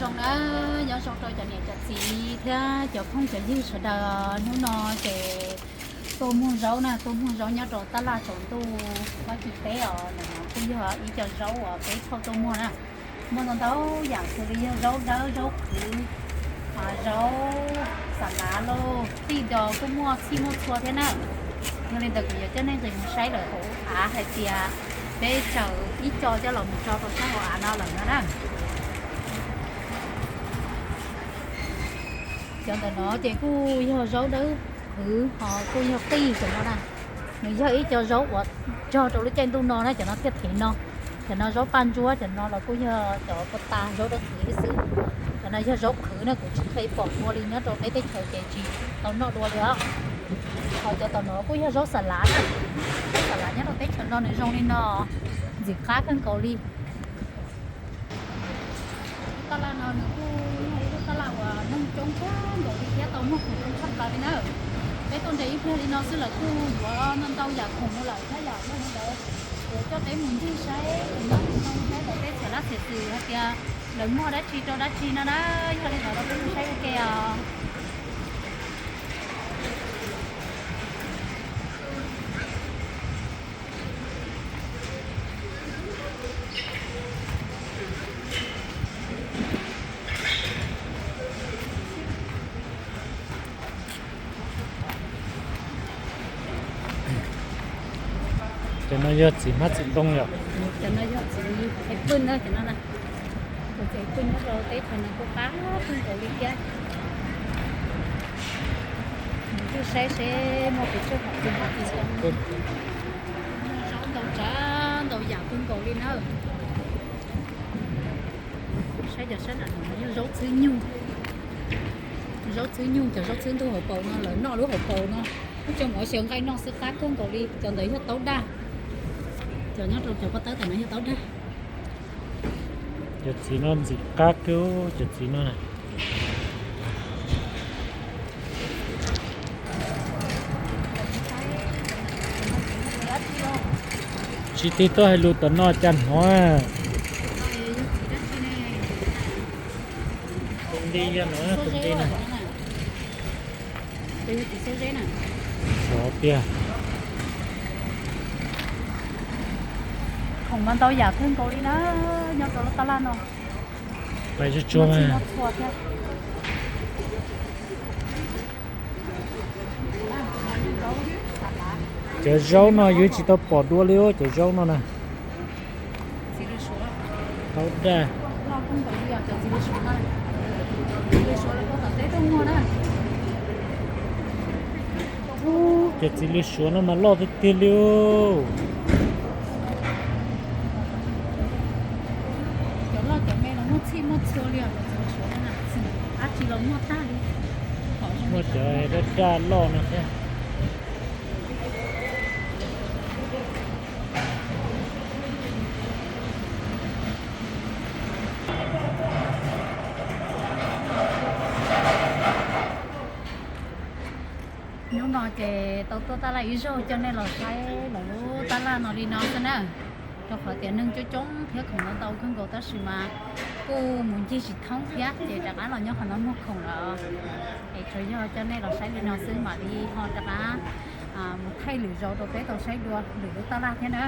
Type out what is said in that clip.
Zoo na, nyob zoo rau cov niam cov txiv thiab cov phooj cov ywg sawv daws. Hnub no ces tuaj muag zaub na, tuaj muag zaub nyob rau tab laj tsaus ntuj Vab Kis teb os. Ntawm no kuj yog ib co zaub uas peb thauj tuaj muag na. Muaj ntau ntau yam xws li yog zaub dawb, zaub qhwv, zaub xa lav lauj, tij dos kuj muaj txhij muaj txhua thiab na. Yog li ntawd kuv yuav coj nej nqis mus saib lawm hauv av hais tias peb tsaws ib co coj los mus tso rau sab hauv av no lawm no na. Cov ntawm no ces kuj yog zaub dawb qhwv ho kuj yog qij cov no na. Nws yog ib co zaub uas cog rau lub caij ntuj no na, cov no thiaj thev no. Cov no zaub paj ntsuab, cov no los kuj yog cov puas tas zaub dawb qhwv ib xwb. Cov no yog zaub qhwv na, kuv tsis pom dua li nyob rau peb teb chaws ces tsis tau noj dua li os. Ho cov tom no kuj yog zaub xa lav na. Zaub xa lav nyob rau teb chaws no nws zoo li no, ntxim qab kawg nkaus li. Lub taj laj no nws kuj yog ib lub taj laj uas neeg coob kawg nkaus li thiab tau muag khoom coob tshaj plaws li na. Peb tuaj nres ib pliag li no xwb lawv kuj yuav ntau ntau yam khoom no lawm thiab yom. Yog li ntawd kuv coj peb mus ncig saib, mus saib lawv tej txhia lab txhia xwm hais tias lawv muag dab tsi rau dab tsi no na. Yog li ntawd los peb mus saib ua ke os. Cov no yog txiv hmab txiv ntoo yom? Cov no yog txiv apple na, cov no na. Tus txiv apple nyob rau teb chaws no kuj qab kawg nkaus li thiab. Mus saib seb muaj pes tsawg hom txiv hmab txiv ntoo. Muaj zaub ntau tsav ntau yam kawg nkaus li na. Saib cov sab nram no yog zaub txhwb nyug. Zaub txhwb nyug, cov zaub txhwb ntug hauv paus no lawv noj lub hauv paus no. Coj mus ua xyaw nqaij noj xwb qab kawg nkaus li. Cov ntawd yog taub daj. Cov nyob rau cov pob tawb tom no yog taub daj. Cov txiv no ntxim qab kawg, cov txiv no na. Tsis tig tuaj hais lus tom no cas hnov. Tus nti yog no, tus nti na. Xyov tiag. Khoom mas ntau yam kawg nkaus li na, nyob rau lub taj laj no. Pais tsuag tsuag mas. Cov zaub no yus tsis tau pom dua li, cov zaub no na. Taub daj. Cov txiv lws suav no mas loj tiag tiag li. Cov loj cov me los muaj txhij muaj txhua li os, cov txiv lws suav no na, dab tsi los muaj tag li. Muaj cov daj daj loj no thiab. Hnub no ces tau tuaj taj laj ib zaug coj nej los saib lawv lub taj laj no li no xwb na. Rau qhov tias neeg coob coob thiab khoom ntau ntau kawg nkaus tab sis mas kuj mus ncig tsis thoob thiab ces rov qab los nyob qhov no muag khoom lawm. Es tsuas yog coj nej los saib li no xwb mam li ho rov qab mus thaij lwm zaus rau peb tau saib dua lwm lub taj laj thiab na.